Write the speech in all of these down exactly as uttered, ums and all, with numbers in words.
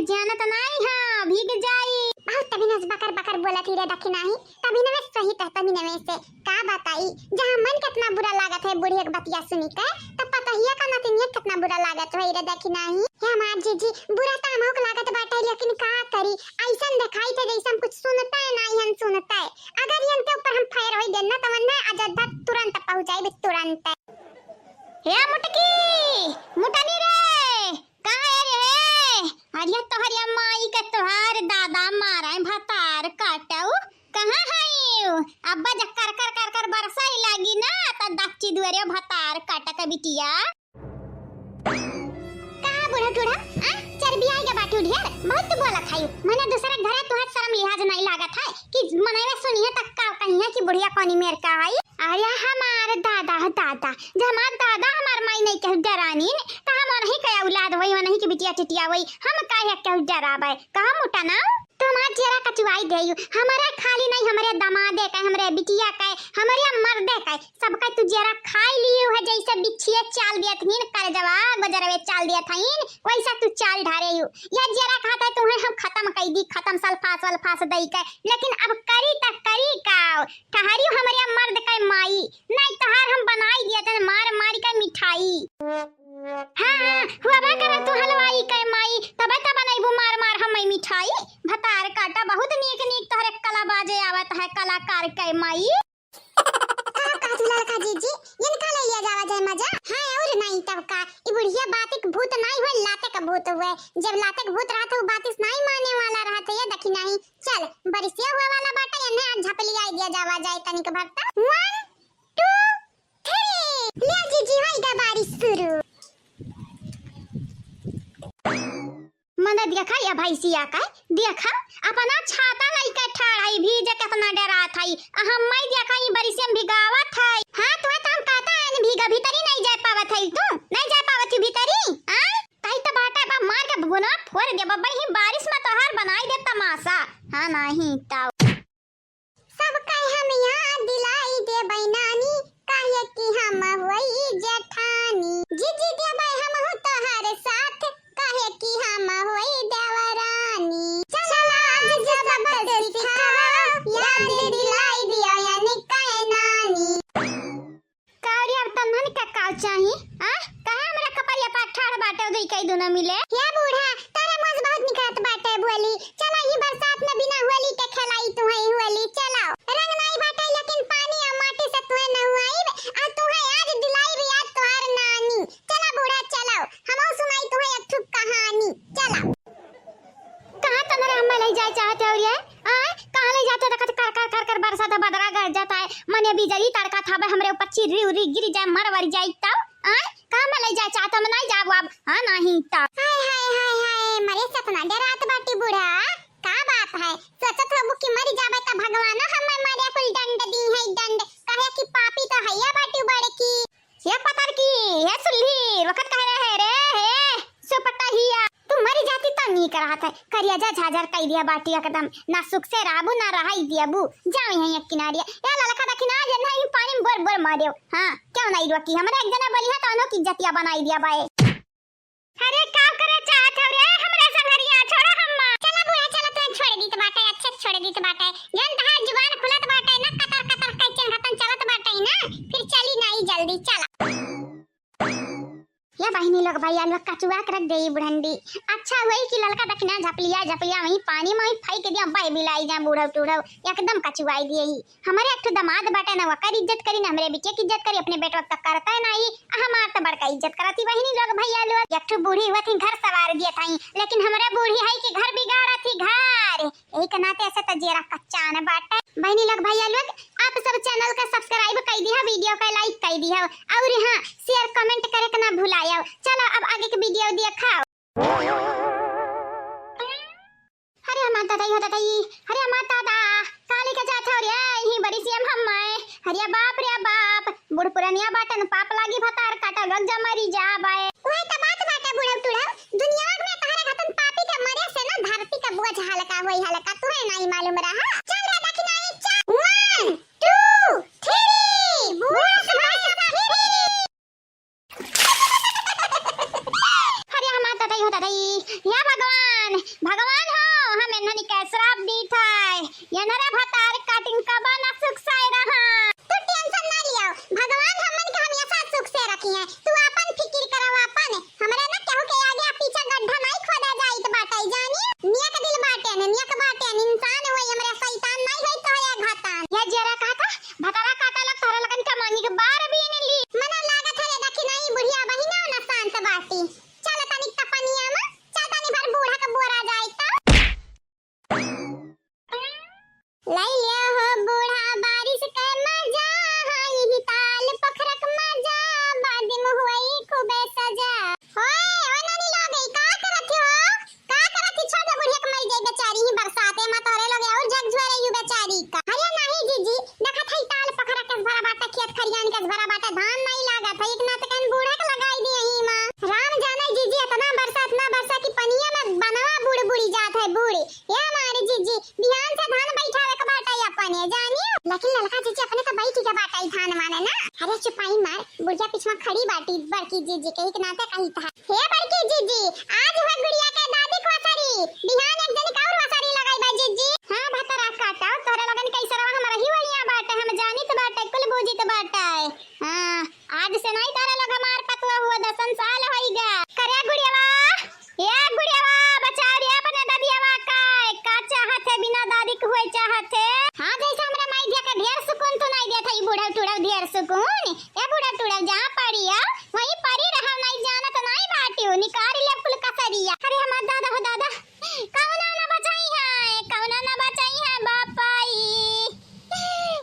जानत नाई हा, भीग जाई। बहुत तभी नस बकर बकर बोलत ही रे दखिनाही, तभी नवे सही त, तभी नवे से। का बताई, जहाँ मन केतना बुरा लागत है बुढ़िया के बतिया सुनी के, त पतहिया का नतिनिया केतना बुरा लागत है रे दखिनाही। हे हमार जीजी, बुरा त हमहू के लागत बाटे, लेकिन का करी, ऐसन देखाई थे जैसे हम कुछ सुनते नाई हन सुनते। अगर इनके ऊपर हम फैर होई गए ना, त वन्ने अयोध्या तुरंत पहुँचाई, तुरंत। हे मुटकी, मुटनी रे, कहाँ है रे? अरे तोहरिया माई के तोहार दादा मारे भतार काटऊ, कहाँ है? अब्बा जब कर कर कर कर बरसाई लागी ना, त दच्ची दुआरे भतार काटा के बिटिया। का बूढ़ा टूढ़ा, आ? चरबियाई के बाटू ढेर, बहुत तू बोलत है। मने दूसरे घरे तुहर शर्म लिहाज नहीं लागत है कि मनवे सुनिए तक का कहिए कि बुढ़िया कोनी मेर का है। अरे हमार दादा हो दादा, जब हमार दादा हमार माई नहीं कहू डरानी, त हम वही के औलाद वही, वही की बिटिया टिटिया वही, हम काहे कहू डराबे? कहा मुटा ना? तू हमार जेरा कचुआई देयू, हमारे खाली नहीं, हमरे दमादे के, हमरे बिटिया के, हमरे मर्दे के, सबका तू जेरा खाई लियो है जैसे बिच्छिए चाल दिया थीन, कर जवा बजरवे चाल दिया थीन, वैसा तू चाल ढारे यू। या जेरा खाता है तुम्हें हम खत्म कर दी, खत्म सल्फास वल्फास दई के, लेकिन अब करी त करी का? ठहरी हमरे मर्द के माई, नहीं तोहार हम बनाई दिया तन मार मार के मिठाई। हाँ, हाँ, हुआ बा करत तू हलवाई के माई, तबे त बनैबू मार मार हम मिठाई। भतार काटा बहुत नीक नीक तोहरे कला बाजे आवत है कलाकार के माई। का कहत ललका जीजी, इनका ले लिया जावा जाए मजा? हाँ, और नहीं तब का, ई बुढ़िया बातिक भूत नहीं हुए, लाते का भूत हुए। जब लाते का भूत रहत है, वो बातिस नहीं माने वाला रहत है, ये देखी नहीं। चल, बरिसिया हुए वाला बाटे, इन्हें आज झपलिया दिया जावा जाए तनिक भक्ता। One, two, three। ले जीजी, होई गा बारिश शुरू। मने देखा या भैंसिया का, देखा अपना छाता लइके ठाड़ है, भीजे केतना डरात है। आ हम मैं देखा ई बरिसिया में भिगावत है। हाँ, तुहे तो हम कहता है, भीगा भीतरी नहीं जाए पावत है, तू नहीं जाए पावत है भीतरी, हाँ? कही तो बाटे बा, मार के भुना फोड़ दे बब्बई, ही बारिश में तोहार बनाई दे तमाशा। हाँ, नहीं तो। सबका हम याद दिलाई देबै नानी, काहे कि हम होई जेठानी। जीजी देबै हमहू तोहर साथ, काहे कि हम होई देवरानी। चला आज सबक सिखावा, याद दिलाई दिया यानी कहे नानी। का रे, अब तन्हन का काव चाही? आ? काहे हमरा कपड़िया पर ठाड़ बाटे, दुई कई दुनो मिले? हे बूढ़ा, तारा मुँह से बहुत निकलत बाटे बोली। चला, ई बरसात में बिना होली के खेलाई तुहई होली। चला, रंग नाई बाटे, लेकिन पानी आ माटी से तुहे नहुआइब, आ तुहे आज दिलाइब याद तुहार नानी। चला बूढ़ा, चला, हमहू सुनाई तुहे एक ठो कहानी। चला। कहाँ तनरे हमें ले जाए चाहत हो रे? आय, कहाँ ले जाते? देखत कर कर कर कर बरसात है, बदरा गरजत है, मने बिजली तड़कत हवे, हमरे ऊपर चिर्री उर्री गिर जाए, मर वर जाई तब। आय, कहाँ में ले जाए चाहत हो? हम नहीं जाबो अब। हाँ, नहीं तब। हाय, हाय, हाय, हाय, मरे सतना डरात बाटी बूढ़ा। का बात है? सोचत होबू कि मर जाबे त भगवानो हमें मारे कुल दंड दी है, दंड। काहे कि पापी तो हैया बाटी बड़की। हे पतरकी, हे सुल्ही, वखत कहे रहे रे, हे सुपटहिया, तू मरी जाती त नीक रहत है। करिया जा झाझर कई दिया बाटी एकदम, ना सुख से रहबू, ना रहाई दियबू। जाओ यहाँ एक किनारिया। ए ललका दखिना, जे नहीं पानी में बोर बोर मारियो। हाँ, क्यों नहीं रोकी? हमरा एक जना बोली है, तो अनो की इज्जतिया बनाई दिया बाए। अरे, का करे चाहत हो रे, हमरा संगरिया? छोड़ा हम्मा। चला बूढ़ा, चला, तू छोड़ दी त बाटे, अच्छे से छोड़ दी त बाटे। जन तहार जुबान खुलत बाटे ना, कतर कतर कैचन घतन चलत बाटे ना, फिर चली नाई जल्दी, चला। या बहिनी लोग, भैया लोग, कचुआ के रख देई बुढ़ंडी। अच्छा होई कि ललका दखिना झपलिया, झपलिया वहीं पानी में वहीं फेंक दिया, बह बिलाई जा बूढ़व टूढ़व, एकदम कचुआई दिए ही। हमरे एक ठो दामाद बाटे ना, वकर इज्जत करी ना, हमरे बिटिया की इज्जत करी, अपने बेटवा तक करता है ना ही, आ हमार तो बड़का इज्जत करती बहिनी लोग, भैया लोग। एक ठो बूढ़ी हुआ थी, घर सवार दिए थाई, लेकिन हमरे बूढ़ी है कि घर बिगाड़ा थी, घर। यही के नाते ऐसे तो जेरा कच्चा न बाटे। बहिनी लोग, भैया लोग, आप सब channel के subscribe कर दिया, video के like कर दिया, और हाँ, share comment करे के ना भुलाया। चलो अब आगे के video देखा। अरे हमार दादा, यो दादा, ई, अरे हमार दादा, काली का जात हो रे, यही बड़ी सी हम हम्मे। अरे बाप रे बाप, बूढ़ पुरनिया बाटन, पाप लागी भतार काटा, लग जा मरी जा बाए। वही तो बात बाटे बूढ़ा टूढ़ा, दुनिया में तहरे घतन पापी के मरे से ना धरती का बोझ हल्का होई हल्का, तुहे नहीं मालूम रहा। चल रे दखिनाई, चल। One, two, three, बूढ़ पुरनिया फिरी। अरे हमार दादा, यो दादा, ई, या भगवान, बाटे जानी, नियक दिल बाटे न, नियक बाटे न, इंसान होई, हमरे शैतान नहीं होई तो है घातान। ये जरा कहता, भतरा काटा लग तोहरे लगन के मांगी के बार बीन ली। मना लागत है, देखी नहीं, बुढ़िया बहिना न शांत बाटी। चल तनी तपनिया में, चल तनी भर बूढ़ा के बोरा जाई तो। लई लिया हो बूढ़ा बारिश के मजा, हाँ, यही ताल पोखरक मजा, बाद में हुई खूबे सजा। ओए, ओए नानी लोग, ई का करत हो? का करत ही? छोड़ दे बुढ़िया के, मर जाई बेचारी ही बरसाते में, तोरे लोग और झकझोरे यू बेचारी का। अरे नाही जीजी, देखत है ताल पोखरा कस भरा बाटे, खेत खरियान कस भरा बाटे, धान नहीं लागत है, इतना तो कन बूढ़ा के लगाई दी यही माँ। राम जाने जीजी, इतना बरसा, इतना बरसा कि पनिया में बनवा बूढ़ बूढ़ी जात है, बूढ़। ए हमारे जीजी, बिहान से धान बैठावे के बाटे अपने, जानियो। लेकिन ललका जीजी अपने तो बैठ के बाटे धान माने ना। अरे चुपाई मार, बुढ़िया पिछवा खड़ी बाटी, बड़की जीजी के एक नाते कही था। हे बड़की जीजी, आज हुआ गुड़िया के दादी के वसरी, बिहान एक जनी के और वसरी लगाई बा जीजी। हाँ भतरा काटा, तोहरे लोगन के सरवा हम रही वहिया बाटे, हम जानित बाटे, कुल बूझित बाटे। हाँ, आज से नहीं तारा लोग हमार पतुआ हुआ, दसन साल होई गा। करे गुड़ियावा, ए गुड़ियावा, बचाओ रे अपने ददियावा का, का चाहत है, बिना दादी के हुए चाहत है। हाँ, जैसे हमरा माई दिया के ढेर सुकून तो नहीं देत है, ई बूढ़ा टूढ़ा ढेर सुकून। ए बूढ़ा टूढ़ा, जहाँ पड़ी है, वहीं पड़ी रहा, नहीं जानत नहीं बाटी हो, निकाल ले कुल कसरिया। अरे हमार दादा हो दादा, कौना ना बचाई है, कौना ना बचाई है बापाई।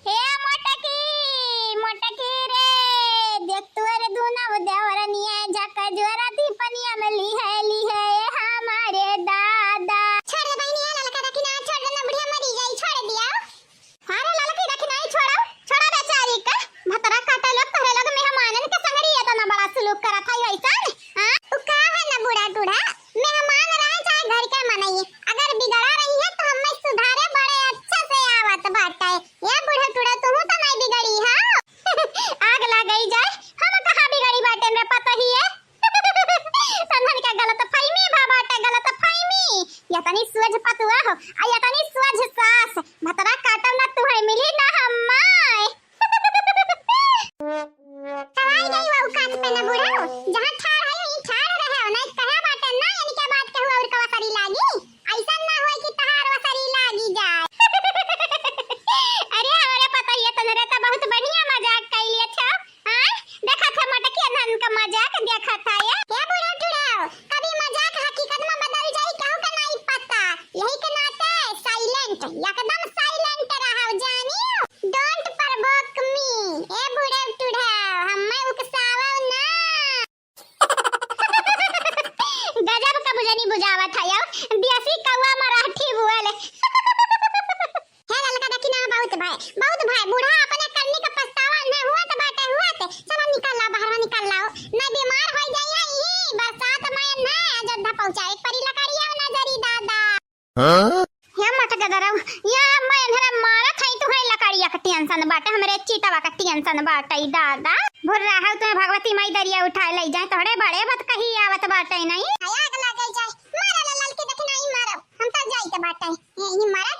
हे मोटकी, मोटकी रे, देख तोरे दूनो देवरनिया झक जोरा दी पनिया में लिहे, लिहे हमारे दादा। छोड़ दे बहिनी, ये ललका देखी ना, छोड़ दे ना, बुढ़िया मरी जाई, छोड़ दिया। अरे ललकी देखी ना, छोड़ो, छोड़ो बेचारी का। भतरा काटा लोग, तोहरे लोग मेहमानन के संगरी ये तो ना बड़ा सुलूक करत है ऐसन। हाँ, उ का है ना बूढ़ा टूढ़ा, मेहमान रहे चाहे घर के मनई, अगर बिगड़ा रही है तो हमें सुधारे बड़े अच्छा से आवत बाटे। ए बूढ़ा टूढ़ा, तू तो नहीं बिगड़ी है। आग लग गई जाए, हम कहाँ बिगड़ी बाटे में पता ही है। तन्हन के गलत फहमी भा बाटे, गलत फहमी। या तनी सोझ पतुआ हो, आ या तनी सोझ सास। भतरा काटब ना तुहै मिली ना हम्मै। कवाई गई वो औकात पे ना बूढ़ा हो, जहाँ ठाड़ है, वहीं ठाड़ रहे हो, नहीं कहे बाटे ना, यानी क्या बात कहू और कवा सरी लागी। ऐसा ना होए कि तहार वसरी लागी जाए। अरे, हमरे पतोहिया तनरे त बहुत बढ़िया मजाक कइली छो। आय, देखत है मटकिया धन का मजाक देखत है ये। ए बूढ़ा टूढ़ा, कभी मजाक हकीकत में बदल जाई, केहू के नहीं पता। यही के नाते silent, एकदम silent रहो, जानियो। Don't provoke me। ए बूढ़ा टूढ़ा, हमें उकसावो ना। गजब का बुझनी बुझावत है, यो देसी कौआ मराठी बोले। हे ललका देखी ना, बहुत भाई, बहुत भाई, बूढ़ा अपने करनी का पछतावा न हुआ तो बाटे हुआ ते। चलो निकल ला, बाहर निकल लाओ, नहीं बीमार हो जाइए, यही बरसात में ना अयोध्या पहुँचावे परी लकड़िया ना जरी दादा। हाँ? या मत गदरऊ, या मैं इन्हरे मारत हई, तुहरे लकड़िया के tension बाटे, हमरे चीतवा के tension बाटे, ई दादा। भुर्रा हऊ, तुम्हें भगवती माई दरिया उठाए लई जाए, तोहरे बड़े बात कही आवत बाटे, नहीं? आया अगला गई जाए, मारा ला ललकी देखी नहीं मारब, हम तो जाई के बाटे, ये, ये मारा